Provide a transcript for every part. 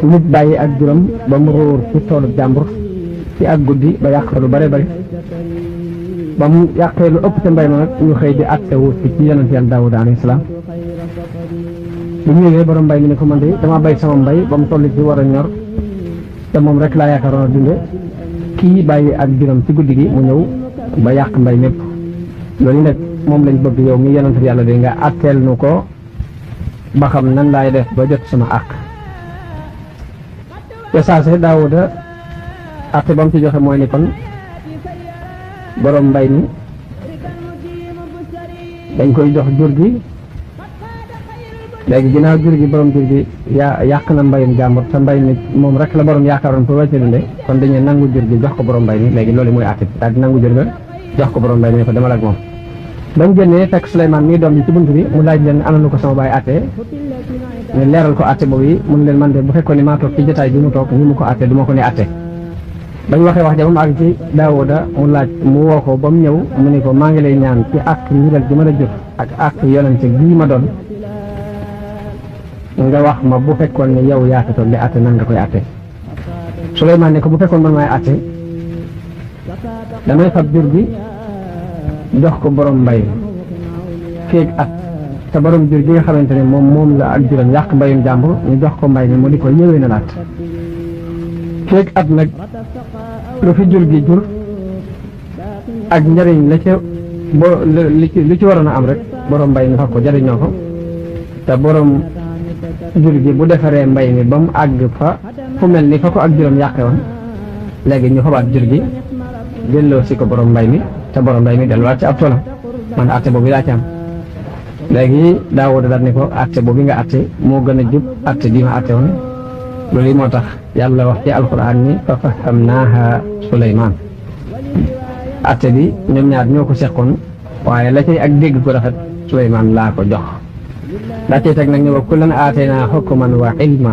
nit bàyyi ak juróom ba mu róor ci toolu jàmbur ci ak guddi ba yàq lu bare bari ba mu yàqee lu ëpp ca mbay ma nag ñu xëy di àtte wu ci yonent Yàlla Daawuda alayhi salaam bu ñu ñëwee borom mbay mi ne ko man de dama bay sama mbay ba mu toll ci war a ñor te moom rek laa yaakaaroon a dunde kii bàyyi ak juróom ci guddi gi mu ñëw ba yàq mbay mépp loolu nag moom lañ bëgg yow mi yonent Yàlla de nga àtteel nu ko ba xam nan laay def ba jot sama àq te saase Daawuda àtte ba mu ci joxe mooy ni kon borom mbay mi dañ koy jox jur gi léegi ginnaaw jur gi borom jur gi yàq na mbayum jàmbur te mbay mi moom rek la borom yaakaaroon pour wàcce dunde kon dañuy nangu jur gi jox ko borom mbay mi léegi loolu mooy àtte daal di nangu jur ga jox ko borom mbay mi ne ko demal ak moom bañ génnee fekk Souleymane mii doom yi ci bunt bi mu laaj leen ana nu ko sama baay àtte ñu leeral ko àtte boobu yi mun leen man de bu fekkoon ne maa toog ci jotaay bi mu toog ni mu ko àtte du ma ko ne àtte bañ waxee wax ja ba mu àgg ci Daawuda mu laaj mu woo ko ba mu ñëw mu ne ko maa ngi lay ñaan ci àq njural gi ma la jur ak àq yonente gii ma doon nga wax ma bu fekkoon ne yow yaa fi toog di àtte nan nga koy àtte Souleymane ne ko bu fekkoon man maay àtte damay fab jur gi jox ko borom mbay feeg at te borom jur gi nga xamante ne moom la ak juróom yàq mbayum jàmbur ñu jox ko mbay mi mu di ko yëwee na laat feeg at nag lu fi jur gi jur ak njëriñ la ca lu ci waroon a am rek borom mbay mi fab ko jëriñoo ko te borom jur gi bu defaree mbay mi ba mu àgg fa fu mel ni fa ko ak juróom yàqe woon léegi ñu xobaat jur gi delloo si ko borom mbay mi te borom mbay mi delluwaat ci ab toolam man àtte boobu laa ci am léegi Daawuda daal ne ko àtte boobu nga àtte moo gën a jub àtte bi ma àtte woon loolu moo tax yàlla wax ci alquran ni fa fahamnaaha Souleymane àtte bi ñoom ñaar ñoo ko seqoon waaye la cay ak dégg ko rafet Souleymane laa ko jox daa cay teg nag ñu wa kullan aataynaa hukman wa ilma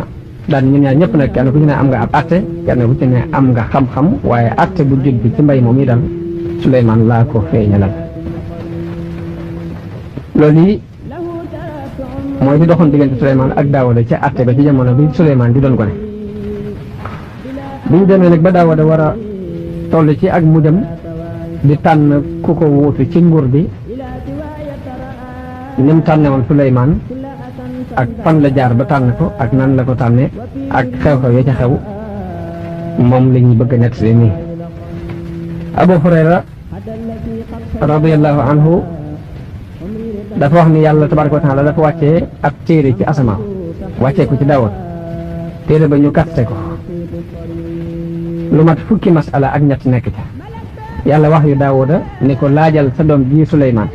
daan ñun ñaar ñëpp nag kenn ku ci ne am nga ab àtte kenn ku ci ne am nga xam-xam waaye àtte bu jub bi ci mbay moom yi dal Souleymane laa ko feeñalal loolu yi mooy di doxoon diggante Souleymane ak Daawuda ca àtte ba ci jamono bi Souleymane di doon ko ne biñ demee nag ba Daawuda war a toll ci ak mu dem di tànn ku ko wuutu ci nguur bi ni mu tànne woon Souleymane ak fan la jaar ba tànn ko ak nan la ko tànne ak xew-xew ya ca xew moom la ñuy bëgg a nett nii Abu Hurayra radiyallahu anhu dafa wax ni yàlla tabaaraka wa taala dafa wàccee ab téere ci asamaan wàccee ko ci Daawuda téere ba ñu kaste ko lu mat fukki masala ak ñett nekk ca yàlla wax yu Daawuda ni ko laajal sa doom ji Souleymane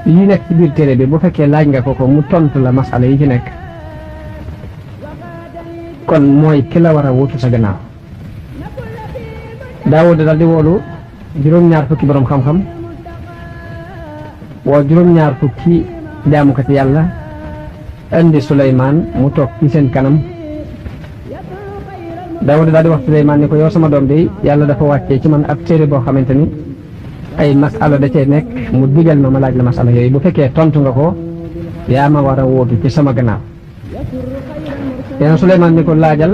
yi nekk ci biir téere bi bu fekkee laaj nga ko mu tontu la masala yi ci nekk kon mooy ki la war a wutu sa gannaaw Daawuda dal di woolu juróom-ñaar fukki borom xam-xam woo juróom-ñaar fukki jaamukati yàlla indi Souleymane mu toog ci seen kanam Daawuda daal di wax Souleymane ni ko yow sama doom de yàlla dafa wàccee ci man ab téere boo xamante ni ay masala da cee nekk mu digal ma laaj la masala yooyu bu fekkee tontu nga ko yaa ma war a wóotu ci sama gannaaw yéen Souleymane ni ko laajal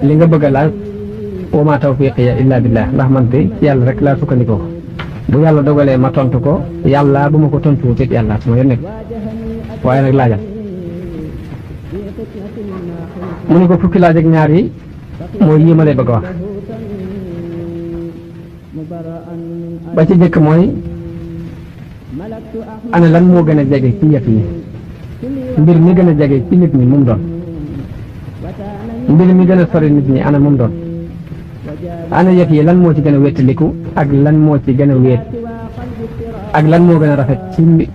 li nga bëgg a laaj wa ma tawfiqiya illa billah ndax man de ci yàlla rek laa sukkandikoo bu yàlla dogalee ma tontu ko yàlla bu ma ko tontu wut it yàlla sama yoon nekk waaye nag laajal mu ni ko fukki laaj ak ñaar yi mooy yi ma lay bëgg a wax ba ci jëkk mooy ana lan moo gën a jege ci yëf yi mbir mi gën a jege ci nit ñi mu doon mbir mi gën a sori nit ñi ana mu doon ana yëf yi lan moo ci gën a wéttaliku ak lan moo ci gën a wéet ak lan moo gën a rafet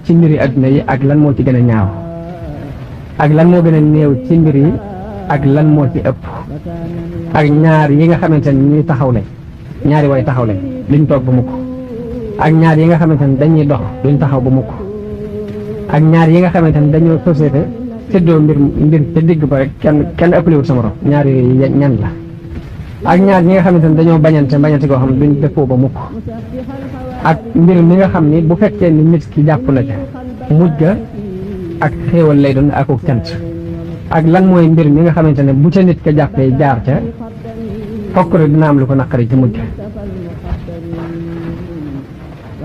ci mbiri adduna yi ak lan moo ci gën a ñaaw ak lan moo gën a néew ci mbir yi ak lan moo ci ëpp ak ñaar yi nga xamante ni ñuy taxawle ñaari way taxawle duñ toog ba mukk ak ñaar yi nga xamante ni dañuy dox duñ taxaw ba mukk ak ñaar yi nga xamante ni dañoo société séddoo mbir ca digg ba rek kenn ëppalewut sa morom ñaar yooyu ñan la ak ñaar ñi nga xamante ne dañoo bañante koo xam ne duñ dëppoo ba mukk ak mbir mi nga xam ni bu fekkee ni nit ki jàpp na ca mujj ga ak xéewal lay doon akuk cant ak lan mooy mbir mi nga xamante ne bu ca nit ka jàppee jaar ca fokk rek dina am lu ko naqari ci mujj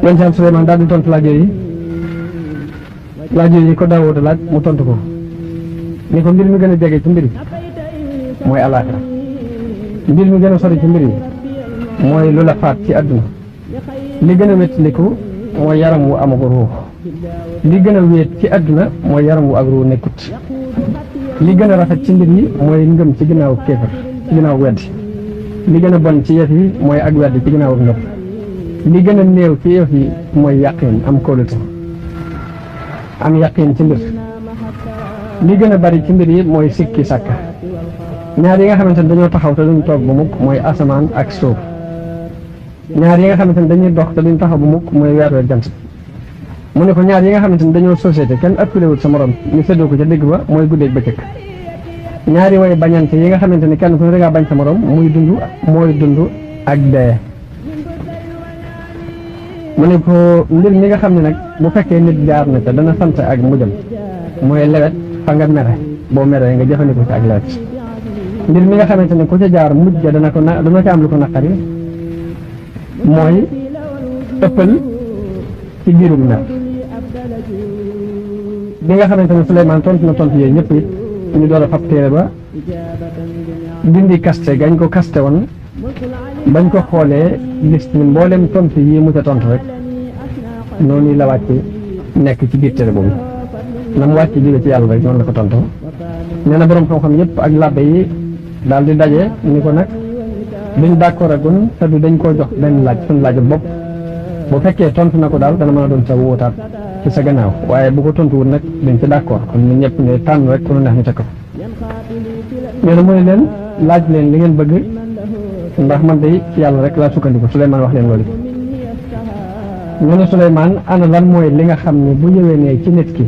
yoon si am Suleymaan daal di tontu laaj yooyu ko Daawuda laaj mu tontu ko ni ko mbir mi gën a jege ci mbir yi mooy alaaxira mbir mi gën a sori ci mbir yi mooy lu la faat ci àdduna li gën a wettiliku mooy yaram wu amagu ruux li gën a wéet ci àdduna mooy yaram wu ak ruux nekkut li gën a rafet ci mbir yi mooy ngëm ci ginnaaw kéefar ci ginnaaw weddi li gën a bon ci yëf yi mooy ak weddi ci ginnaaw ngëm li gën a néew ci yëf yi mooy yàqin am kóolute am yàqin ci mbir li gën a bari ci mbir yi mooy sikki sàkka ñaar yi nga xamante ne dañoo taxaw te duñ toog ba mukk mooy asamaan ak suuf ñaar yi nga xamante ne dañuy dox te duñ taxaw ba mukk mooy weer weer jant mu ne ko ñaar yi nga xamante ne dañoo société kenn ëppalewut sa morom ñu séddoo ko ca digg ba mooy guddeeg bëccëg ñaari way bañante yi nga xamante ne kenn ku ne dangaa bañ sa morom mooy dund ak dee mu ne ko mbir mi nga xam ne nag bu fekkee nit jaar na ca dana sant ak mujjam mooy lewet fa nga mere boo meree nga jëfandikoo ci ak lewet mbir mi nga xamante ne ku ca jaar mujj ga dana ca am lu ko naqari mooy ëppal ci biirum mer bi nga xamante ne Suleymaan tontu na tontu yooyu ñëpp it ñu door a fab téere ba dindi kaste gañ ko kaste woon bañ ko xoolee gis ni mboolem tontu yi mu ca tontu rek noonu la wàcc nekk ci biir téere boobu na mu wàcc jóge ci yàlla rek noonu la ko tontoo nee na borom xam-xam yëpp ak labbe yi daal di daje ni ko nag duñ d'accord agun te du dañ koo jox benn laaj suñu laaju bopp bu fekkee tontu na ko daal dana mën a doon sa wóotaat ci sa gannaaw waaye bu ko tontuwul nag dañ ci d'accord kon ñun ñëpp ñooy tànn rek ku neex ñu teg ko nee na mu ne leen laaj leen li ngeen bëgg ndax man day ci yàlla rek laa sukkandiku Suleymaan wax leen loolu ñu ne Suleymaan ana lan mooy li nga xam ne bu yëwénee ci nit ki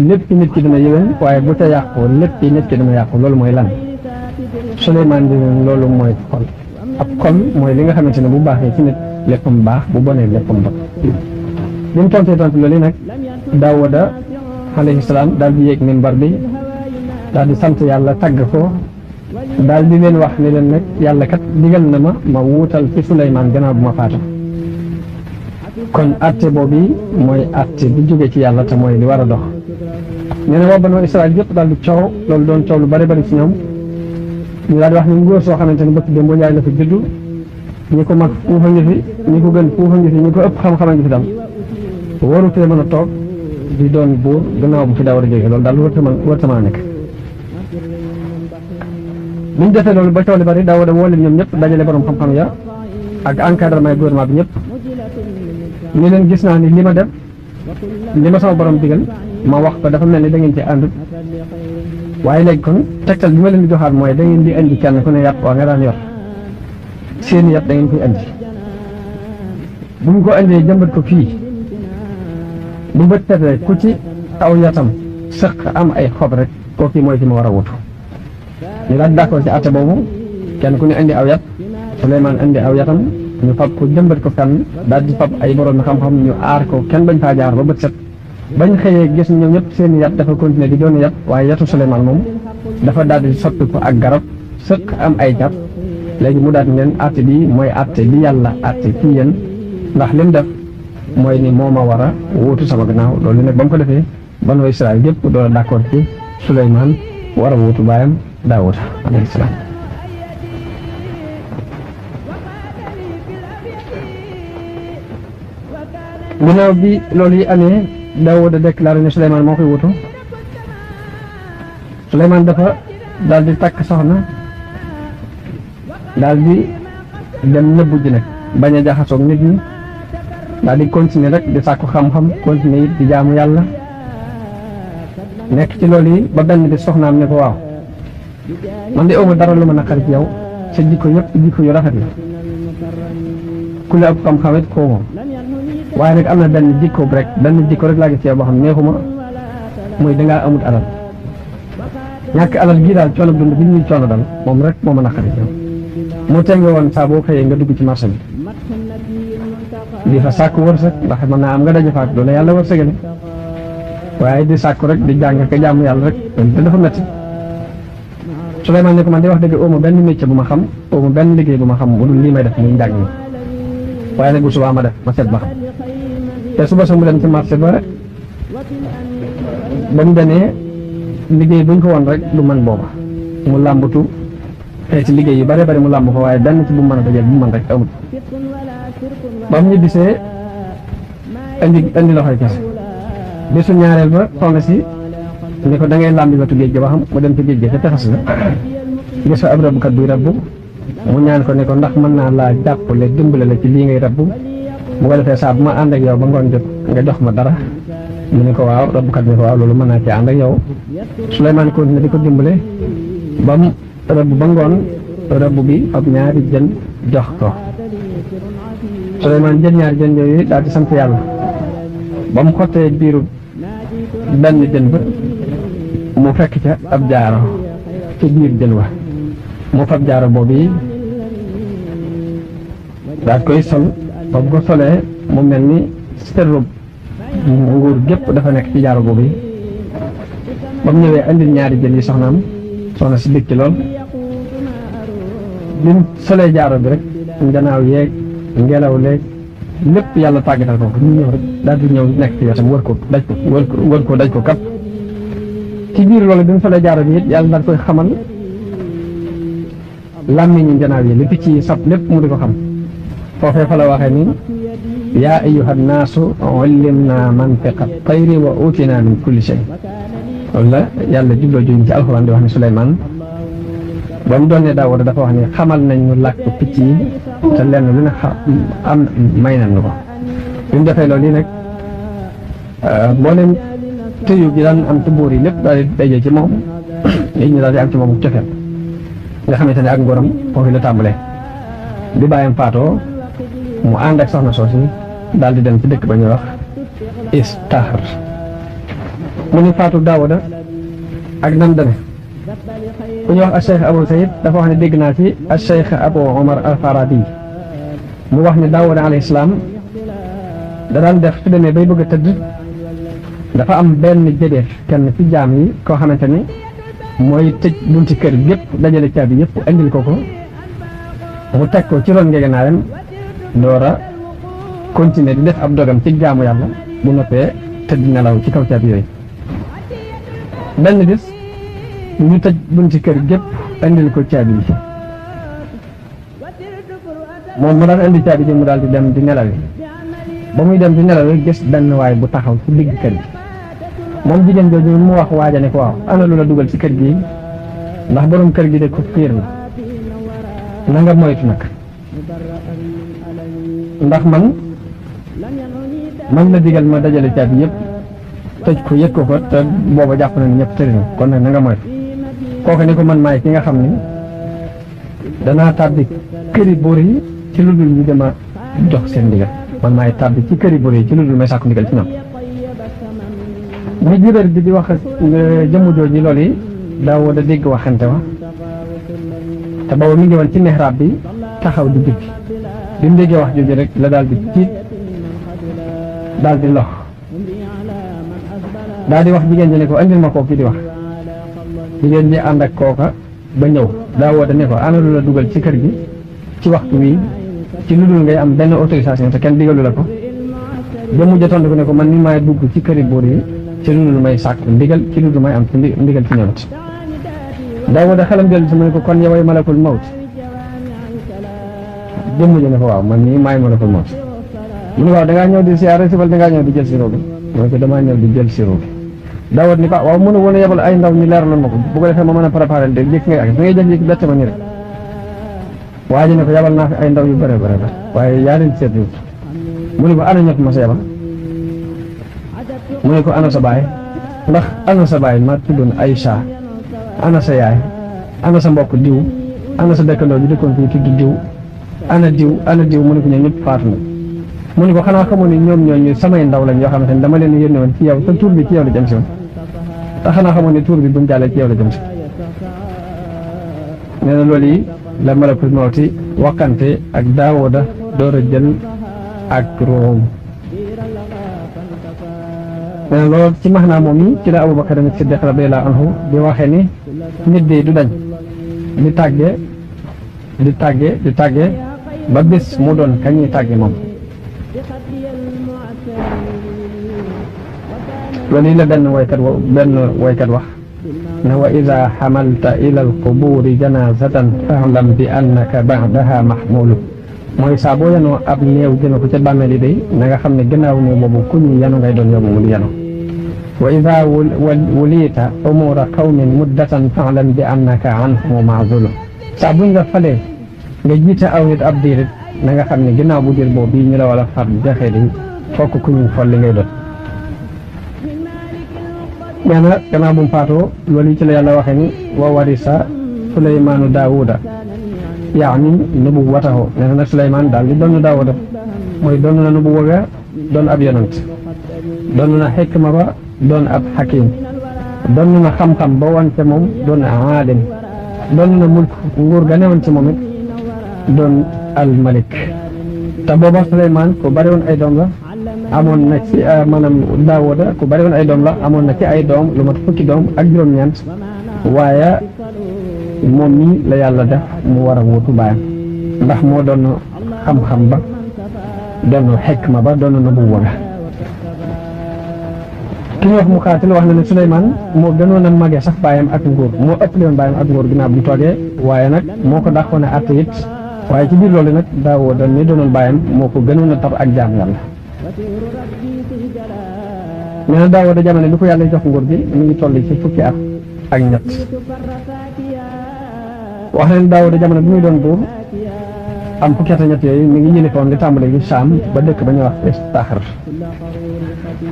lépp ci nit ki dina yëwén waaye bu ca yàqu lépp ci nit ki dina yàqu loolu mooy lan Suleymaan di leen loolu mooy xol ab xol mooy li nga xamante ne bu baaxee ci nit léppam baax bu bonee léppam bon bi mu tontee tontu loolu nag Daawuda alayhi salaam daal di yéeg minbar bi daal di sant yàlla tagg ko daal di leen wax ne leen nag yàlla kat digal na ma wuutal ci Suleymaan gannaaw bu ma faatu kon atte boobu mooy atte bi jóge ci yàlla te mooy li war a dox nee na waa Banu Israël yëpp daal di coow loolu doon coow lu bari ci ñoom ñu daal di wax ni ngóor soo xamante ne bëkk démb Njaay la fi juddu ñi ko mag fuufa ngi fi ñi ko gën fuufa ngi fi ñi ko ëpp xam-xam a ngi fi dal warutee mën a toog di doon buur gannaaw bu fi daa war a jóge loolu daal warta mën a nekk biñ defee loolu ba coow li bari Daawuda woo leen ñoom ñëpp dajale borom xam-xam ya ak encadrement gouvernement bi ñëpp ñu leen gis naa ni li ma def li ma sama borom digal ma wax ko dafa mel ni da ngeen ci àndut waaye léegi kon tegtal bi ma leen di joxaat mooy da ngeen di indi kenn ku ne yàpp waa nga daan yor seen yàpp da ngeen koy indi bu ñu ko indee jëmbat ko fii bu bët setee ku ci aw yatam sëq am ay xob rek kooku mooy ci ma war a wutu ñu daal d'accord ci àtte boobu kenn ku ne indi aw yat Suleymaan indi aw yatam ñu fab ko jëmbat ko fenn daal di fab ay borom xam-xam ñu aar ko kenn bañ faa jaar ba bët set bañ xëyee gis ñoom ñëpp seen yat dafa continuer di doon yat waaye yatu Suleymaan moom dafa daal di soppi ko ak garab sëq am ay jar léegi mu daal leen àtte bi mooy àtte bi yàlla àtte ci yéen ndax lim def mooy ni moo ma war a wuutu sama gannaaw loolu nag ba mu ko defee Banu Israël yëpp doon d'accord ci Suleymaan war a wuutu baayam Daawuda alayhi salaam ginnaaw bi loolu yi amee Daawuda déclaré ne Suleymaan moo koy wutu Suleymaan dafa daal di takk soxna daal di dem nëbbu ji nag bañ a jaxasoog nit ñi daal di continuer rek di sàkku xam-xam continuer it di jaamu yàlla nekk ci loolu yi ba benn bi soxnaam ne ko waaw man de awma dara lu ma naqari ci yow sa jikko yëpp jikko yu rafet la ku la ëpp xam-xam it koo moom waaye nag am na benn jikko rek laa gis ci yow boo xam neexuma muy dangaa amut alal ñàkk alal gii daal coono dund bi ñuy coono dal moom rek moo ma naqari ci mu tenge woon saa boo xëyee nga dugg ci marché bi di fa sàkk wërsëg ndax mën naa am nga daje faak loolu yàlla wërsëgale waaye di sàkku rek di jàng ka jaamu yàlla rek te dafa metti Souleymane ne ko man di wax dëgg amu benn métier bu ma xam amu benn liggéey bu ma xam bu dul lii may def muy njàng mi waaye nag bu subaa ma def ma seet ba xam te suba sa mu dem ci marché ba mu demee liggéey buñ ko woon rek du man booba mu làmbatu xeeti liggéey yu bare bari mu làmb ko waaye benn ci bu mu mën a dajal bu mu mën rek amul ba mu ñibbisee indi loxoy kese bisu ñaareel ba soxna si ni ko da ngay làmbi wetu géej gi ba xam mu dem ci géej gi te texas la gis fa ab rabbukat buy rabbu mu ñaan ko ne ko ndax mën naa laa jàppale dimbale la ci lii ngay rabbu bu ko defee saa bu ma ànd ak yow ba ngoon jot nga jox ma dara mu ne ko waaw rabbukat bi ko waaw loolu mën naa ci ànd ak yow Souleymane continué di ko dimbale ba mu rabbu ba ngoon rabbu bi ab ñaari jën jox ko Souleymane jël ñaari jën yooyu daal di sant yàlla ba mu xottee biiru benn jën ba mu fekk ca ab jaaro ci biir jën wa mu fab jaaro boobu yi daal koy sol ba mu ko solee mu mel ni serub nguur gépp dafa nekk ci jaaro boobu yi ba mu ñëwee andil ñaari jën yi soxna si dëkk ci lool bi mu solee jaaro bi rek njanaaw yeeg ngelaw leeg lépp yàlla tàggatal ko ñu ñëw rek daal di ñëw nekk ci wetam wër ko daj ko kap ci biir loolu bi mu solee jaaro bi it yàlla daal koy xamal làmmiñu njanaaw yi li picc yi sab lépp mu di ko xam foofee fa la waxee ni yaa ayyuha nnaasu ullimna mantiqa tayri wa utina min kulli shay loolu la yàlla jubloo juñ ci alxuraan di wax ne Souleymane ba mu doon ne Daawuda dafa wax ni xamal nañ ñu làkk picc yi te lenn lu ne am may nañ ko bi mu defee loolu yi nag mboolem tëyu gi daan am ci buur yi lépp daal di daje ci moom nit ñi daal di am ci moom cofeel nga xamante ne ak ngoram foofu la tàmbalee bi bàyyam faatoo mu ànd ak soxna soosi daal di dem ci dëkk ba ñuy wax Istaxar mu ni faatu Daawuda ak nam deme ku ñuy wax al Cheikh Abou Sayid dafa wax ne dégg naa ci al Cheikh Abou Omar al Farabi mu wax ne Daawuda alayhi salaam da daan def su demee bay bëgg a tëdd dafa am benn jëdeef kenn ci jaam yi koo xamante ni mooy tëj bunti kër yëpp dajale caabi yëpp indil ko mu teg ko ci ron ngegenaayam door a continuer di def ab dogam ci jaamu yàlla bu noppee tëdd nelaw ci kaw caabi yooyu benn bis ñu tëj bunti kër gépp indil ko caabi yi moom mu daan indi caabi ji mu daal di dem di nelawi ba muy dem di nelawi gis benn waay bu taxaw ci digg kër gi moom jigéen jooju mu wax waaja ne ko waaw ana lu la dugal ci kër gi ndax borom kër gi de ko fiir la na nga moytu nag ndax man la digal ma dajale caabi yëpp tëj ko yëg ko te booba jàpp na ni ñëpp tëri na kon nag na nga moytu kooku ni ko man maay ki nga xam ni danaa tàbbi këri buur yi ci lu dul ñu dama jox seen ndigal man maay tàbbi ci këri buur yi ci lu dul may sàkku ndigal ci ñoom muy jiréer bi di wax jëmm jooju loolu yi Daawuda dégg waxante wa te booba mi ngi woon ci mihrab bi taxaw di jubbi bi mu déggee wax jooju rek la daal di tiit daal di lox daal di wax jigéen ji ne ko andil ma kooku di wax jigéen ji ànd ak kooka ba ñëw Daawuda ne ko ana lu la dugal ci kër gi ci waxtu wi ci lu dul ngay am benn autorisation te kenn digalu la ko ba mujj a tontu ko ne ko man ni maay dugg ci këri buur yi ci lu dul may sàkk ndigal ci lu dul may am ci ndigal ci ñoom it Daawuda xelam dellu si mu ne ko kon yoway malakul mawt jëmm ji ne ko waaw man nii maay malakul mawt mu ne waaw da ngaa ñëw di siyaare si wala da ngaa ñëw di jël si roobi mu ne ko damaa ñëw di jël si roobi Daawuda ni ko waaw mënu woon a yebal ay ndaw ñu leeraloon ma ko bu ko defee ma mën a préparé de jékki ngay ak da ngay jékki bett ma nii rek waa ji ne ko yabal naa fi ay ndaw yu bëre bëre waaye yaa leen seet yu mu ne ko ana ñett ma sa yabal mu ne ko ana sa baay ndax ana sa baay ma tuddoon Aïcha ana sa yaay ana sa mbokk diw ana sa dëkkandoo bi dëkkoon fii tudd diw ana diw mu ne ko ñoom ñëpp faatu na mu ne ko xanaa xamoon ni ñoom ñooñu samay ndaw lañ yoo xamante ne dama leen yónne woon ci yow te tuur bi ci yow la jëm si woon te xanaa xamoon ne tuur bi bu mu jàllee ci yow la jëm si nee na loolu yi la malakul mawti waxante ak Daawuda door a jël ak ruum nee na loolu ci maxnaa moom yi ci la Abubakar Siddiq radiyallahu anhu di waxee ni nit de du dañ di tàgge ba bis mu doon kañuy tàgge moom loolu yi la benn woykat wax ne wa ida xamalta ila alquburi janazatan fa'lam bi annaka ba'daha mahmulu mooy saa boo yanoo ab néew jëme ko ca bàmmeel yi day na nga xam ne gannaaw néew boobu ku ñu yanu ngay doon yóbbu mu di yanu wa ida wulita umura qawmin muddatan fa'lam bi annaka anhum ma'zulu saa buñ la falee nga jiite aw nit ab diirit na nga xam ne gannaaw bu diir boobu bii ñu la wala far jaxee di fokk ku ñu folli ngay doon nee na gannaaw bu mu faatoo loolu yi ci la yàlla waxee ni wa warisa Suleymaanu Daawuda yaani nubuwwatahu nee na nag Suleymaan daal di doon Daawuda mooy doon na nubuwwa ga doon ab yonant doon na xikma ba doon ab xakim doon na xam-xam ba woon ca moom doon aalim doon na mulk nguur ga newoon ci moom it doon al malik te booba Suleymaan ku bari woon ay doom la amoon na ci maanaam Daawuda ku bari woon ay doom la amoon na ci ay doom lu mat fukki doom ak juróom-ñeent waaye moom mii la yàlla def mu war a wuutu baayam ndax moo doon xam-xam ba doon xikma ba doon nubuwwa ga ki ñuy wax Muqaatil wax na ne Suleymaan moo gënoon a màggee sax baayam ak nguur moo ëppale woon baayam ak nguur ginnaaw bu mu toogee waaye nag moo ko dàqoon a àtte it waaye ci biir loolu nag Daawuda mi doonoon baayam moo ko gënoon a tar ak jaam yàlla nee na Daawuda jamono bi ko yàlla jox nguur gi mi ngi toll ci fukki at ak ñett wax na ne Daawuda jamono bi muy doon buur am fukki at ak ñett yooyu mi ngi yilifoon di tàmbale gi Saam ba dëkk ba ñuy wax Istaxar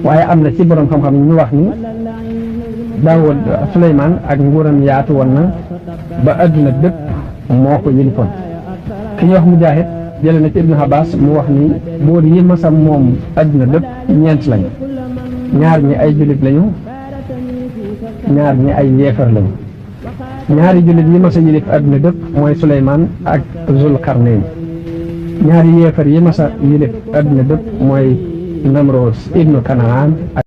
waaye am na ci borom xam-xam ñu wax ni Daawuda Suleymaan ak nguuram yaatu woon na ba adduna bépp moo ko yilifoon ki ñuy wax Mujaahid jële na ci Ibnu Abbas mu wax ni buur yi masa moom adduna bépp ñeent lañu ñaar ñi ay jullit lañu ñaar ñi ay yéefar lañu ñaari jullit yi masa yilif adduna bépp mooy Suleymaan ak Zulkarnayn ñaari yéefar yi masa yilif adduna bépp mooy Namroos ibnu Kanaan ak